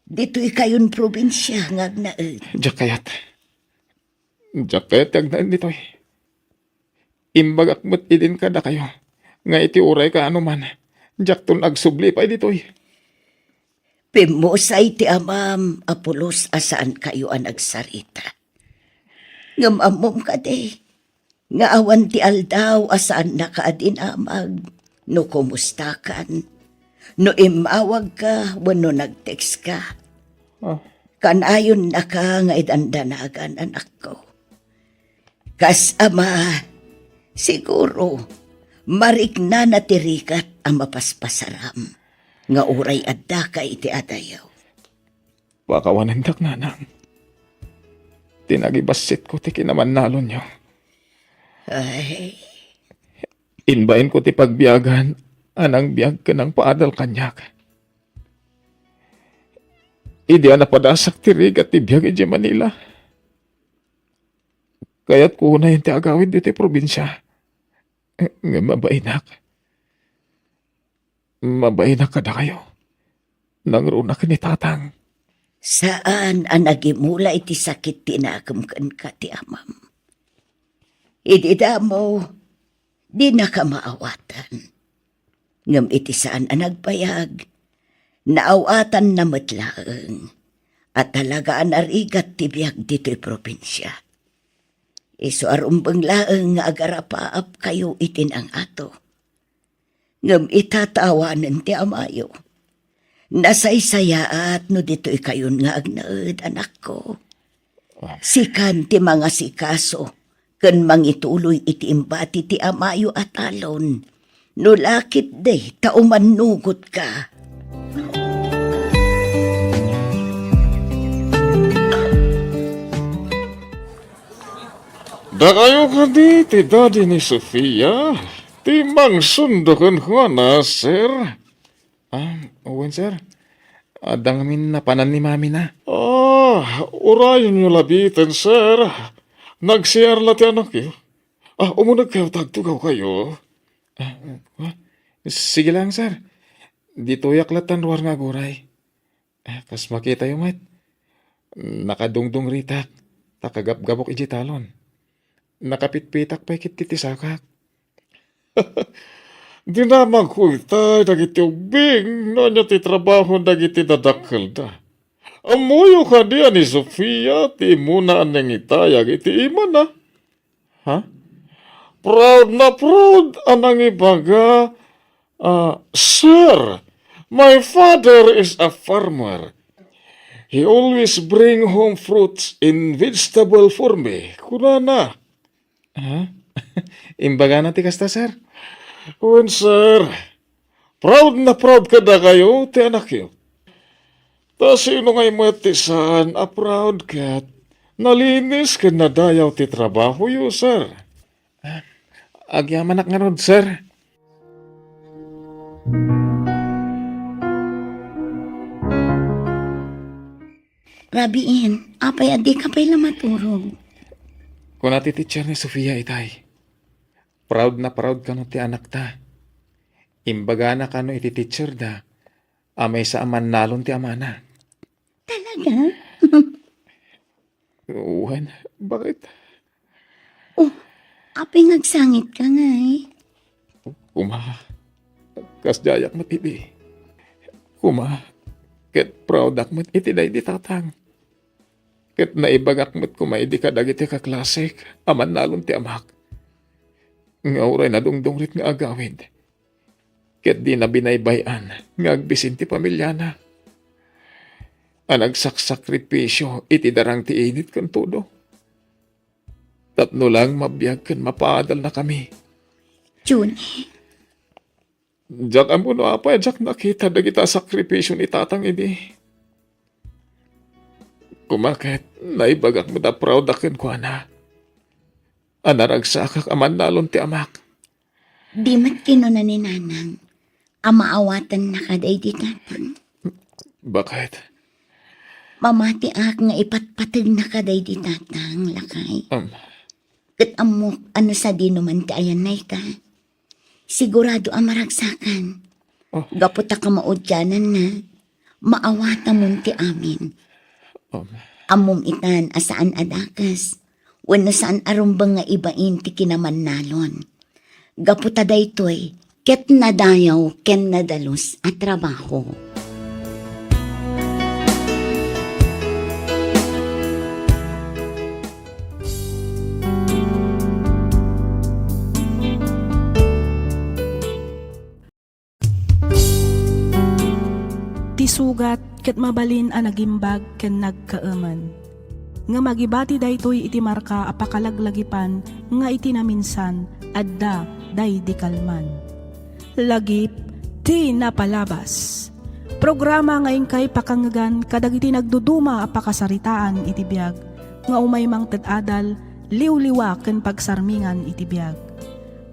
Ditoy kayon probinsia nga agnaed. Diak kayat. Diak kayat ti agnaed ditoy. Imbagak met idin kadakayo nga iti uray kaano man, diakton agsubli pay ditoy. Pimmusay ti amam a pulos a saan kayo a nagsarita. Ngem ammom kadi nga awan ti aldaw a saannaka a dinamag no kumustakan, no immawagka wenno nagtext ka. Ah. Kanayonnaka nga idandanagan, anakko. Kas ama, siguro, mariknana ti rigat a mapaspasaram nga uray addaka iti adayo. Pakawanendak, nanang. Ti nagibassitko ti kinamannalonyo. Ay. Imbayenko ti pagbiagan a nangbiag ken nangpaadal kaniak. Idi a napadasak ti rigat ti biag idiay Manila, kayatko unayen ti agawid ditoy probinsia. Ngem mabainak. Mabainak kadakayo. Nangruna ken ni Tatang. Saan a nagimula iti sakit ti nakem kenka ti amam. Idi damo, dinaka maawatan. Ngem iti saan a nagbayag, naawatanna met laeng a talaga a narigat ti biag ditoy propinsia. Isu a rumbeng laeng nga agarapaapkayo iti nangato. Ngem ita ta awanen ti amayo, nasaysayaat no ditoykayon nga agnaed, anakko. Sikan ti mangasikaso ken mangituloy iti imbati ti amayo a talon. No la ketdi ta umannugotka. Dakayo kadi ti daddy ni Sofia, ti mangsundo kenkuana, sir? Ah, wen, sir. Adda ngamin napanan ni mamina. Ah, urayonyo labiten, sir. Nag-C R la ti anakyo. Ah, umunegkayo ta agtugawkayo. Ah, ah, sige lang, sir. Ditoyak latta ruar nga aguray. Ah, kas makitayo met, nakadungdungritak ta kagapgapok idiay talon. Nakapitpitak pay ketdi ti sakak. Dinamagko itay dagiti ubbing no ania ti trabaho dagiti dadakkelda. Ammoyo kadi a ni Sofia ti immuna a nangitayag iti imana? Ha? Proud na proud a nangibaga, ah, "Sir, my father is a farmer. He always bring home fruits and vegetable for me," kunana. Ha? Imbagana ti kasta, sir? Wen, sir. Proud na proud kadakayo ti anakyo. Ta sino ngay met ti saan a proud ket nalinis ken nadayaw ti trabahoyo, sir? Agyamanak ngarud, sir. Rabiin, apay a dika pay la maturog? Kuna ti teacher ni Sofia itay, proud na proud kano ti anakta. Imbagana kano iti teacherda a maysa a mannalon ti amana. Talaga? Wen, bakit? Oh, apay nga agsangitka ngay? Kuma, kasdiayak met idi. Kuma, ket proudak met iti daydi tatang. Ket naibagak met koma idi kadagiti kaklasek a mannalon ti amak. Nga uray nadungdungrit nga agawid, ket dina binaybay-an nga agbisin ti pamiliana a nagsaksakripisio iti darang ti init ken tudo. Tapno lang mabiag ken mapaadalnakami. Juni. Diak ammo no apay a diak nakita dagita a sakripisio ni tatang idi. Kuma ket, naibagak met a proudak kenkuana a naragsakak a mannalon ti amak. Di met kinuna ni nanang a maawatannaka daydi tatang? Bakit? Mamatiak nga ipatpategnaka daydi tatang, lakay. Um. Ket ammok a no sadino man ti ayannayka, sigurado a maragsakan. Oh. Gapu ta kamaudiananna, maawatamon ti amin. Um. Ammom itan a saan a dakes, wenno saan a rumbeng nga ibain ti kinamannalon. Gapu ta daytoy ket nadayaw ken nadalus a trabaho. Ti sugat ket mabalin a nagimbag ken nagkaemen. Ngem agibati daytoy iti marka a pakalaglagipan nga iti naminsan, adda daydi kalman. Lagip ti napalabas. Programa nga inkay pakangngegan kadagiti nagduduma a pakasaritaan iti biag nga umay mangted adal, liwliwa ken pagsarmingan iti biag.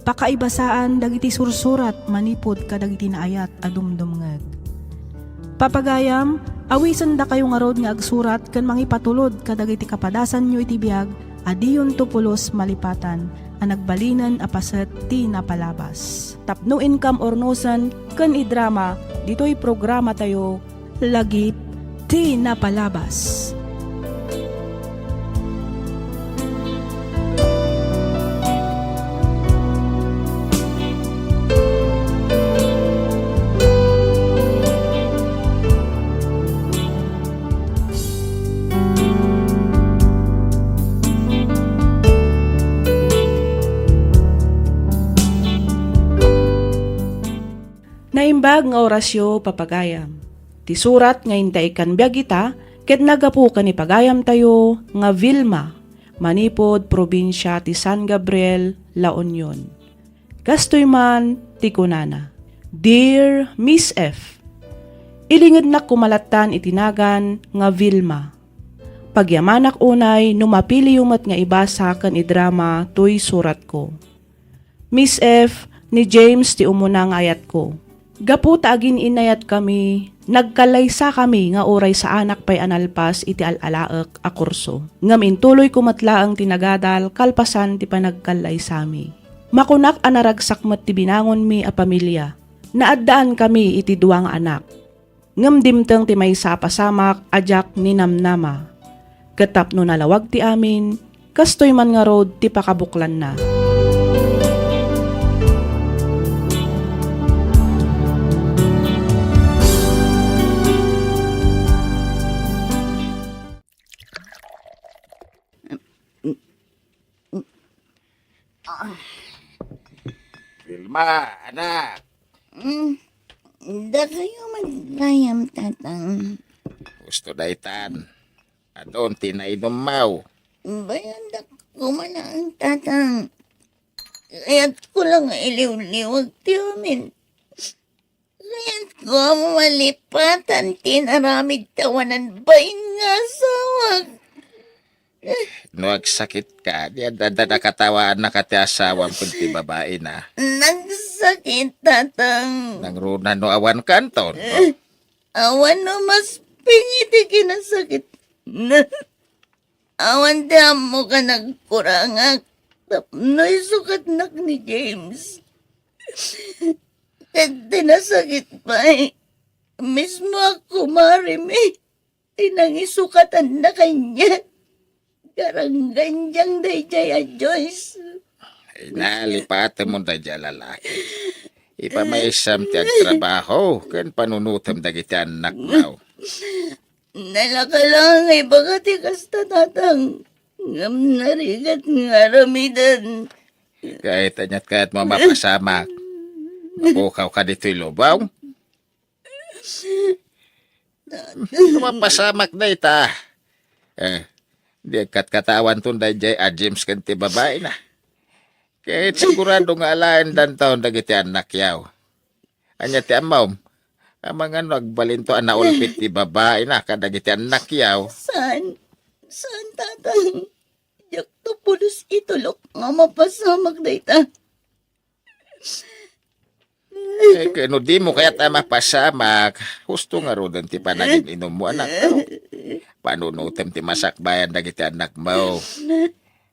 Pakaibasaan dagiti sursurat manipud kadagiti naayat a dumdumngeg. Papagayam, awisendakayo ngarud nga agsurat ken mangipatulod kadagiti kapadasanyo iti biag a diyonto pulos malipatan a nagbalinen a paset ti napalabas. Tapno inkam urnosen ken idrama ditoy programatayo, Lagip ti Napalabas. Naimbag nga orasyo, papagayam. Ti surat nga intay ikkan biag ita ket naggapu ken ni pagayamtayo nga Vilma, manipud probinsia ti San Gabriel, La Union. Kastoy man ti kunana, "Dear Miss F, ilingednak koma lattan iti nagan nga Vilma. Pagyamanak unay no mapiliyo met nga ibasa ken idrama toy suratko. Miss F, ni James ti umuna nga ayatko. Gapu ta agin-inayatkami, nagkallaysakami nga uray saanak pay a nalpas iti al-alaek a kurso. Ngem intuloyko met laeng ti nagadal kalpasan ti panagkallaysami. Makunak a naragsak met ti binangonmi a pamilia. Naaddaankami iti dua nga anak. Ngem dimteng ti maysa a pasamak a diak ninamnama. Ket tapno nalawag ti amin, kastoy man ngarud ti pakabuklanna." Vilma, anak. Mm, dakayo met gayam, Tatang. Husto daytan. Adun ti nainummaw. Bayandak koma laeng, Tatang. Kayatko la nga iliwliwag ti amin. Kayatko a malipatan ti inaramid ti awanan bain nga asawak. No agsakitka, di adda nakatawaannaka ti asawam ken ti babaina. Nagsakit, Tatang. Nangruna no awan kanton. Awan no mas pingiti kinasakit. Awan ti ammo ka nagkurangak tapno isukatnak ni James. Ket ti nasakit pay, mismo a kumarimi ti nangisukatanna kaniak. Garanggandiang daydiay a Joyce. Ay, nalipatem mo daydiay a lalaki. Ipamaysam ti agtrabaho ken panunotem dagiti annakmo. Nalaka laeng nga ibaga ti kasta, Tatang. Ngem narigat nga aramiden. Ket aniat kayatmo a mapasamak? Mapukawka ditoy lubong? No mapasamak dayta, eh, di agkatkatawanton daydiay a James ken ti babaina. Ket sigurado nga alaendanton dagiti annakyaw. Ania ti ammom? Amangan no agbalinto a naulpit ti babaina kadagiti annakyaw. Saan? Saan, Tatang? Diakto pulos itulok nga mapasamak dayta. Eh, ket no dimo kayat a mapasamak, husto ngaruden ti panagin-inummo, anak. Panunotem ti masakbayan dagiti annakmo.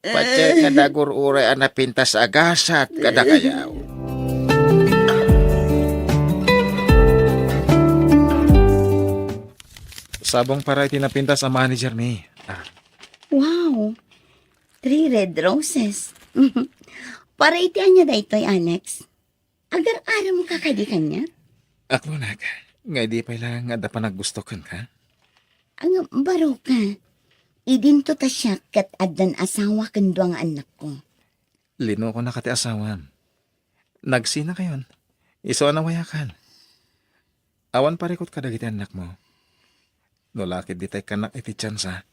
Patay nga nagur-uray a napintas a gasat kadakayaw. Sabong para iti napintas a manager mi. Ah. Wow! Three red roses. Para iti ania daytoy, Alex? Agar-arem ka kadi kaniak? Aklonak, nga idi pay laeng nga adda panaggusto kenka? Ang baro ka. Idinto ta siak ket addan asawa ken dua nga annakko. Linukonaka ti asawam. Nagsinakayon. Isu a nawayakan. Awan parikut kadagiti annakmo. No la ket ditay kanak iti tiansa,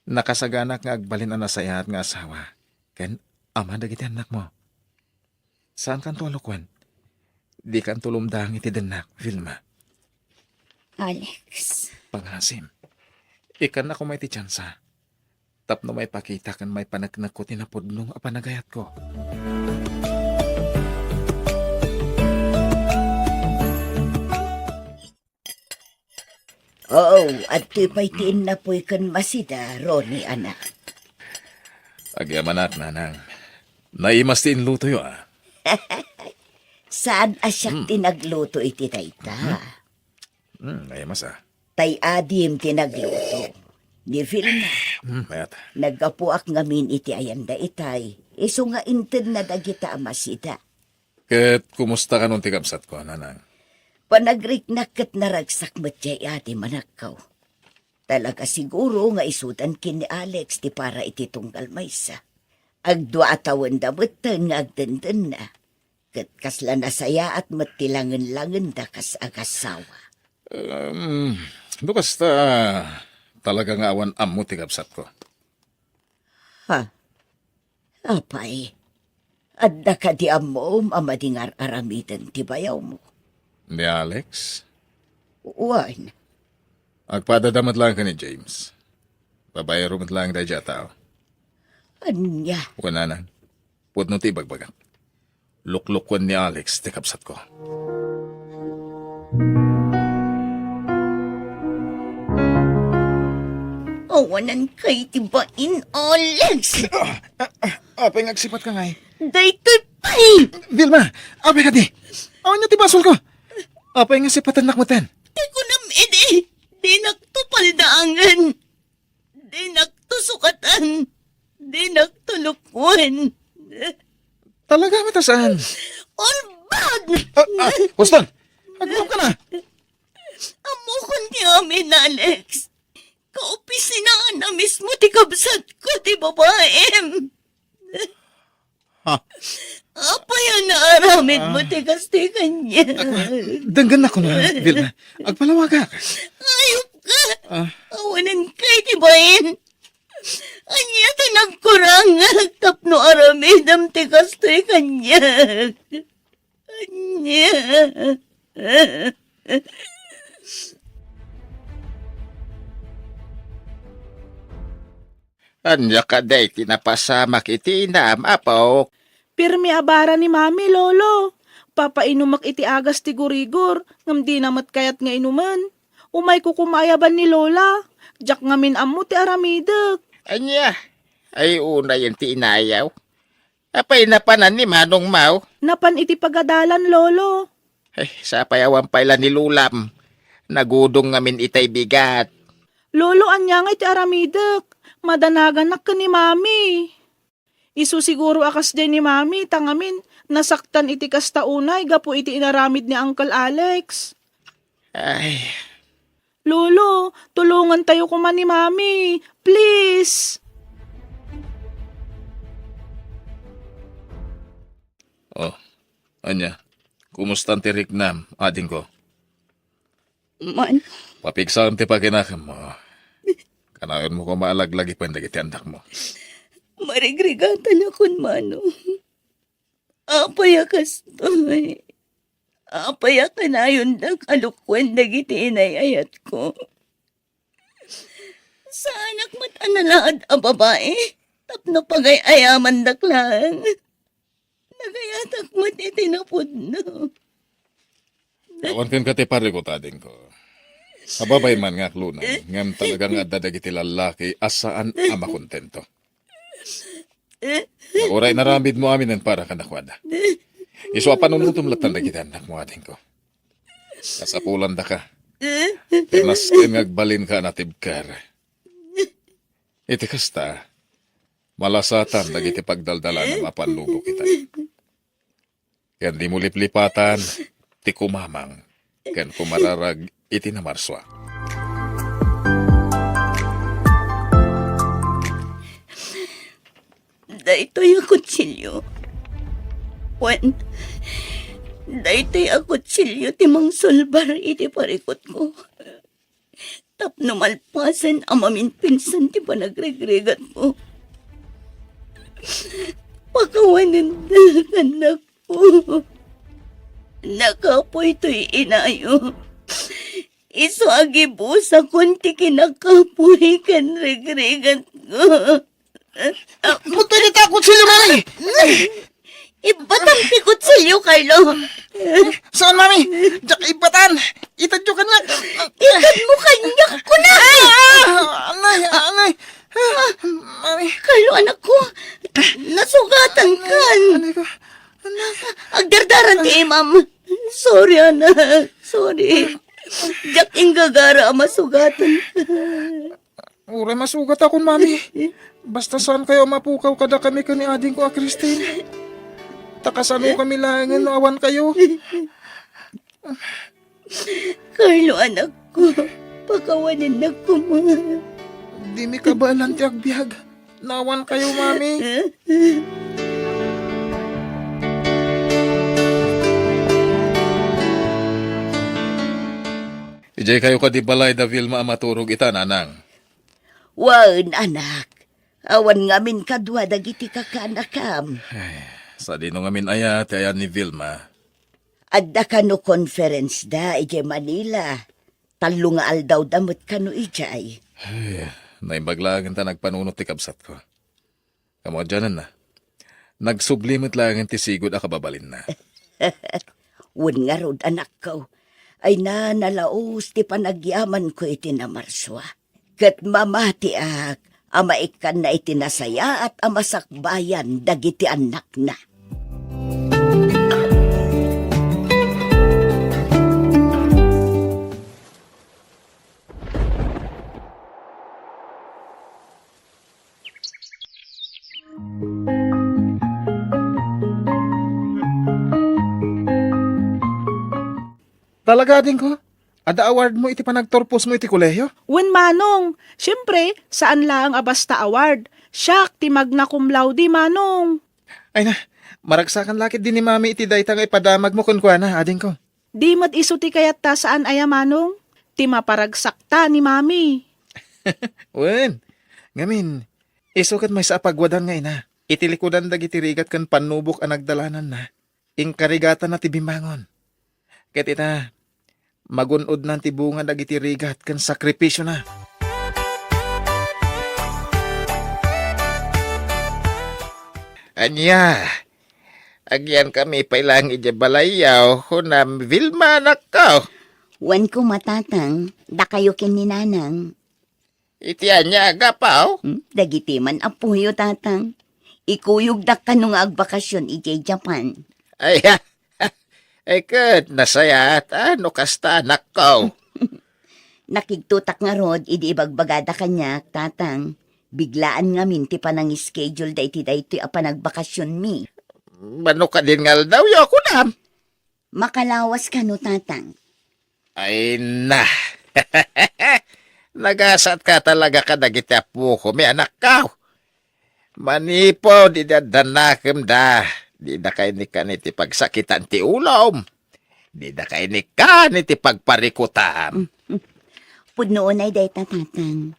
nakasaganak nga agbalin a nasayaat nga asawa ken ama dagiti annakmo. Saankanto a lukuen. Dikanto lumdang iti dennak, Vilma. Alex. Pangasim. Ikkannak koma iti tiansa. Tapno maipakita ken maipaneknekko ti napudno a panagayatko. Oo, adtoy pay ti innapuy ken masida, Ronnie, anak. Agyamanak, nanang. Naimas ti inlutoyo, a. Saan a siak Hmm. ti nagluto iti dayta. Hmm. Hmm, naimas, a. Tay adim ti nagluto. Ni Vilma. Hmm, mayat. Naggapuak ngamin iti ayanda itay, isu nga intedna dagita a masida. Ket kumusta kanon ti kabsatko, nanang? Panagriknak ket naragsak met diay adi, manakkaw. Talaga siguro nga isudan ken ni Alex ti para iti tunggal maysa. Agdua a tawenda metten nga agdendenna. ket kasla nasayaat met ti langen-langenda kas agasawa. Um, no kasta, talaga nga awan ammo ti kabsatko. Ha? Apay, adda kadi ammom a madi nga ar-aramiden ti bayawmo? Ni Alex? Wen. Agpadada met laeng ken ni James. Babaero met laeng daydiay a tao. Ania? Wen, nanang. Pudno ti ibagbagak. Luklukuen ni Alex ti kabsatko. Awanan kay ti bain, Alex! Ah, ah, ah, apay nga agsipatka ngay? Daytoy pay! Vilma, apay kadi? Awan ti basolko. Apay nga sipatennak metten? Ti kunam idi, dinak to paldaangen. Dinak to sukatan. Dinak to lukuen. Talaga met a saan? Ulbod! Ah, ah, Huston! Agurumka na! Ammokon ti amin, Alex. Kaopisinaan a mismo ti kabsatko ti babaem. Ha? Apay a naaramidmo Ah. ti kastoy kaniak? Denggennak, Vilma. Agpalawagak. Ayupka! Ah. Awanan kay ti bain. Ania ti nagkurangak tapno aramidem ti kastoy kaniak? Ania? Ania kadi ti napasamak iti inam, apo? Pirmi a bara ni Mami, Lolo. Papainumak iti agas ti gurigor, ngem dina met kayat nga inumen. Umayko koma ayaban ni Lola. Diak ngamin ammo ti aramidek. Ania? Ay, unayen ti inayaw. Apay napanan ni Manong Mau? Napan iti pagadalan, Lolo. Eh, sapay awan pay la ni Lolam. Nagudong ngamin itay bigat. Lolo, ania nga iti aramidek? Madanaganak ken ni Mami. Isu siguro a kasdiay ni Mami, ta ngamin, nasaktan iti kasta unay gapu iti inaramid ni Uncle Alex. Ay. Lolo, tulongantayo koma ni Mami. Please! Oh, ania? Kumustan ti riknam, adingko? Man. Papigsaem ti pakinakemmo. Kanayon mo koma a laglagipen dagiti andakmo. Marigrigatanakon, Manong. Apay a kastoy? Apay a kanayondak a lukuen dagiti inay-ayatko? Saanak met a nalaad a babai tapno pagay-ayamandak laeng. Nagayatak met iti napudno. Awan kenka ti parikut, adingko. Kababay man nga aklonay, ngem talaga nga adda dagiti lallaki a saan a makontento. Uray naramidmo aminen para kadakuada. Isu a panunotem latta dagiti andakmo, adingko. Kasapulandaka. Ti nasken nga agbalinka a natibker. Iti kasta, malasatan dagiti pagdaldalanam a pannubok itay. Ken dimo liplipatan ti kumamang ken kumararag iti namarsua. Daytoy a kutsilio. Wen, daytoy a kutsilio ti mangsulbar iti parikutko. Tapno malpasen a maminpinsan ti panagrigrigatmo. Pakawanenda, annakko. Nakapuy toy inayo. Isu a gibusakon ti kinakapuy ken rigrigatko. Puntoy dita a kutsilio, Mami! Ibbatam ti kutsilio, Carlo. Saan, Mami? Diak ibbatan. Itadyo kaniak. Itadmo kaniak, kuna. Ah, anay, anay. Mami. Carlo, anakko. Nasugatan kan. Anay ko. Anak. Agdardaran ti imam. Sorry, anak. Sorry. Diak inggagara a masugatan. Uray masugatakon, Mami. Basta saankayo a mapukaw kadakami ken ni adingko a Christine. Ta kasanokami laengen no awankayo. Carlo, anakko, pakawanennak koma. Dimi kabaelan ti agbiag. No awankayo, Mami. Idiay kayo kadi balay da Vilma a maturog ita, nanang? Wen, anak. Awan ngamin kadua dagiti kakanakam. Ay, sadino ngamin aya ti ayan ni Vilma? Adda kano conference da idiay Manila. Tallo nga aldawda met kano idiay. Ay, naimbag laeng ta nagpanunot ti kabsatko. Kamo, adianenna. Nagsubli met laeng ti sigud a kababalinna. Wen ngarud, anakko. Ay na, nalaus ti panagyamanko iti Namarsua. Ket mamatiak a maikkanna iti nasayaat a masakbayan dagiti annakna. Talaga, adingko? Adda award mo iti panagturpos mo iti kolehio? Wen, manong. Siyempre, saan laeng a basta award. Siak ti magna cum laude, manong. Ay na, maragsakan la ketdi ni Mami iti dayta nga ipadamag mo kenkuana, adingko. Di met isu ti kayatta saan aya, manong? Ti maparagsakta ni Mami. Wen, ngamin, isu ket maysa a pagwadan nga ina. Iti likudan dagiti rigat ken pannubok a nagdalananna, inkarigatanna ti bimmangon. Ket ita, magun-odnan ti bunga dagiti rigat ken sakripisiona. Ania, agyankami pay laeng idiay balayyo, kunam, Vilma, anakko. Wen koma, tatang, dakayo ken ni nanang. Iti ania a gapu? Hmm, dagiti man a puyo, tatang. Ikuyogdak kano nga agbakasyon idiay Japan. Ay, ha? Ay, ket nasayaat, a, no kasta, anakko. Nakigtotak ngarud idi ibagbagada kaniak, tatang. Biglaan ngamin ti panangischedule da iti daytoy a panagbakasionmi. Mano kadin nga aldawyo, kunam? Makalawas kano, tatang. Ay na. Nagasatka talaga kadagiti apukomi, anakko. Manipud idi adda nakemda, didaka inikkan iti pagsakitan ti ulom. Didaka inikkan iti pagparikutam. Pudno unay dayta, tatang.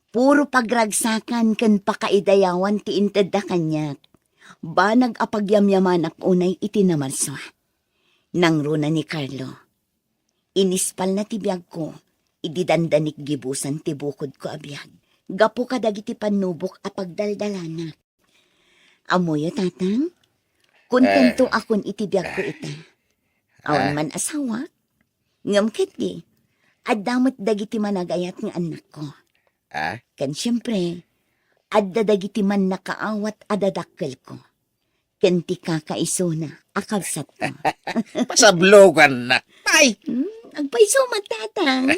Puro pagragsakan ken pakaidayawan ti intedda kaniak. Banag a pagyamyamanak unay iti Namarsua. Nangruna ni Carlo. Inispalna ti biagko idi dandanik gibusan ti bukodko a biag gapu kadagiti pannubok a pagdaldalanak. Ammoyo, tatang? Kontento Eh. akon iti biagko ita. Awan Ah. man asawa. Ngem ketdi, adda met dagiti managayat nga annakko. Ah? Ken siempre, adda dagiti mannakaawat a dadakkelko. Ken ti kakaisuna a kabsatko. Pasablogannak. Ay! Hmm, agpayso met, tatang.